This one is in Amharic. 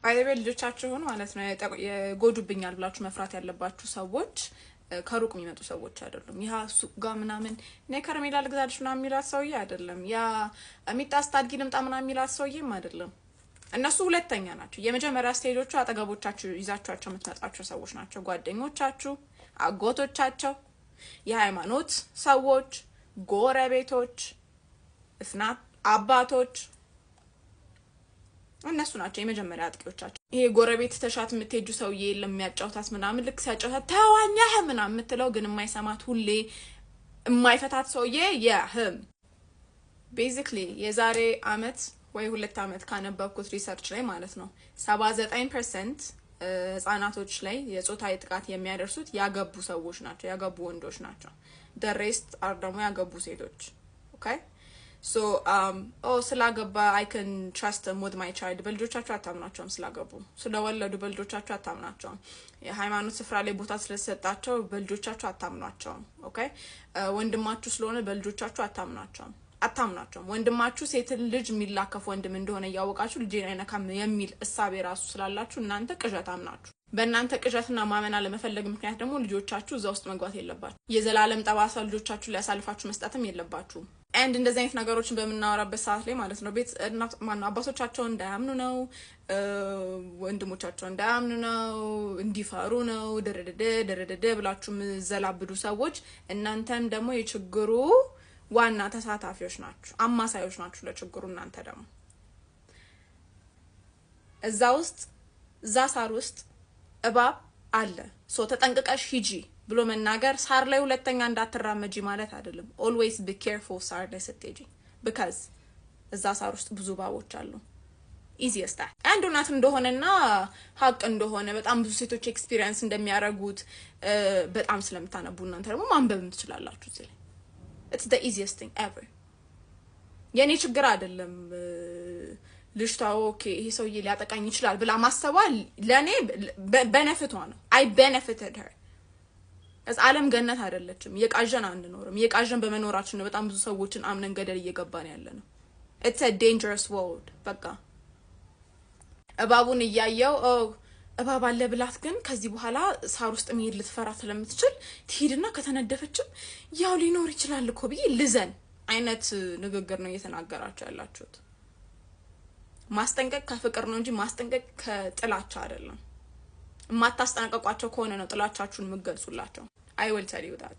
By the way፣ ልጆቻችሁን ማለት ነው የጎዱብኛል ብላችሁ መፍራት ያለባችሁ ሰዎች ከሩቅ የሚመጡ ሰዎች አይደሉም። ያ ሱቅ ጋር ምናምን እኔ ከረሜላ ልግዛልሽ ምናምን የሚላት ሰውዬ አይደለም። ያ ሚጣ ስታድጊ ልምጣ ምናምን የሚላት ሰውዬም አይደለም። እነሱ ሁለተኛ ናቸው። የመጀመሪያ stage ኦቹ አጠገቦቻችሁ ይዛችኋቸው የምትመጣቸው ሰዎች ናቸው። ጓደኞቻችሁ፣ አጎቶቻቸው፣ የሃይማኖት ሰዎች፣ ጎረቤቶች፣ እስናት አባቶች፣ እነሱ ናቸው የመጀመሪያ አጥቂዎቻቸው። ይሄ ጎረቤት ተሻት የምትሄጁ ሰውዬ የለም የሚያጫውታት ምናምን፣ ልክ ሲያጫውታት ተዋኛህ ምናምን የምትለው ግን የማይሰማት፣ ሁሌ የማይፈታት ሰውዬ፣ yeah, him. Basically የዛሬ አመት ወይ 2 አመት ካነበብኩት research ላይ ማለት ነው 79% ህጻናቶች ላይ የጾታዊ ጥቃት የሚያደርሱት ያገቡ ሰዎች ናቸው፣ ያገቡ ወንዶች ናቸው። The rest are ደግሞ ያገቡ ሴቶች። Okay, so oh፣ ስላገባ I can trust with my child። በልጆቻችሁ አታምኗቸውም። ስላገቡ፣ ስለወለዱ በልጆቻችሁ አታምኗቸውም። የሃይማኖት ስፍራ ላይ ቦታ ስለተሰጣቸው በልጆቻችሁ አታምኗቸውም። Okay፣ ወንድማችሁ ስለሆነ በልጆቻችሁ አታምኗቸውም፣ አታምኗቸውም። ወንድማችሁ ሴትን ልጅ የሚላከፍ ወንድም እንደሆነ እያወቃችሁ ልጄን አይነካም የሚል እሳቤ ራሱ ስላላችሁ እናንተ ቅዠታም ናችሁ። በእናንተ ቅዠትና ማመን አለመፈለግ ምክንያት ደግሞ ልጆቻችሁ እዛ ውስጥ መግባት የለባችሁ። የዘላለም ጠባሳ ልጆቻችሁ ሊያሳልፋችሁ መስጠትም የለባችሁም። And እንደዚህ አይነት ነገሮችን በምናወራበት ሰዓት ላይ ማለት ነው ቤት ማነው አባቶቻቸውን እንዳያምኑ ነው፣ ወንድሞቻቸው እንዳያምኑ ነው፣ እንዲፈሩ ነው፣ ደረደደ ደረደደ ብላችሁ የምዘላብዱ ሰዎች እናንተም ደግሞ የችግሩ ዋና ተሳታፊዎች ናችሁ፣ አማሳዮች ናችሁ ለችግሩ። እናንተ ደግሞ እዛ ውስጥ፣ እዛ ሳር ውስጥ እባብ አለ፣ so ተጠንቅቀሽ ሂጂ ብሎ መናገር ሳር ላይ ሁለተኛ እንዳትራመጂ ማለት አይደለም። Always be careful ሳር ላይ ስትሄጂ፣ because እዛ ሳር ውስጥ ብዙ እባቦች አሉ። Easy as that. አንድ እውነት እንደሆነና ሀቅ እንደሆነ በጣም ብዙ ሴቶች experience እንደሚያደርጉት በጣም ስለምታነቡ እናንተ ደግሞ ማንበብም ትችላላችሁ። እዚህ ላይ it's the easiest thing ever። የእኔ ችግር አይደለም። ልጅቷ okay ይሄ ሰውዬ ሊያጠቃኝ ይችላል ብላ ማሰቧ ለእኔ benefit ቷ ነው። I benefited her። ዓለም ገነት አይደለችም። እየቃዠን አንኖርም። እየቃዠን በመኖራችን ነው በጣም ብዙ ሰዎችን አምነን ገደል እየገባን ያለ ነው። It's a dangerous world። በቃ እባቡን እያየው እባብ አለ ብላት ግን ከዚህ በኋላ ሳር ውስጥ መሄድ ልትፈራ ስለምትችል ትሄድና ከተነደፈችም ያው ሊኖር ይችላል እኮ ብዬ ልዘን አይነት ንግግር ነው እየተናገራችሁ ያላችሁት። ማስጠንቀቅ ከፍቅር ነው እንጂ ማስጠንቀቅ ከጥላቻ አይደለም። የማታስጠነቀቋቸው ከሆነ ነው ጥላቻችሁን የምገልጹላቸው። I will tell you that.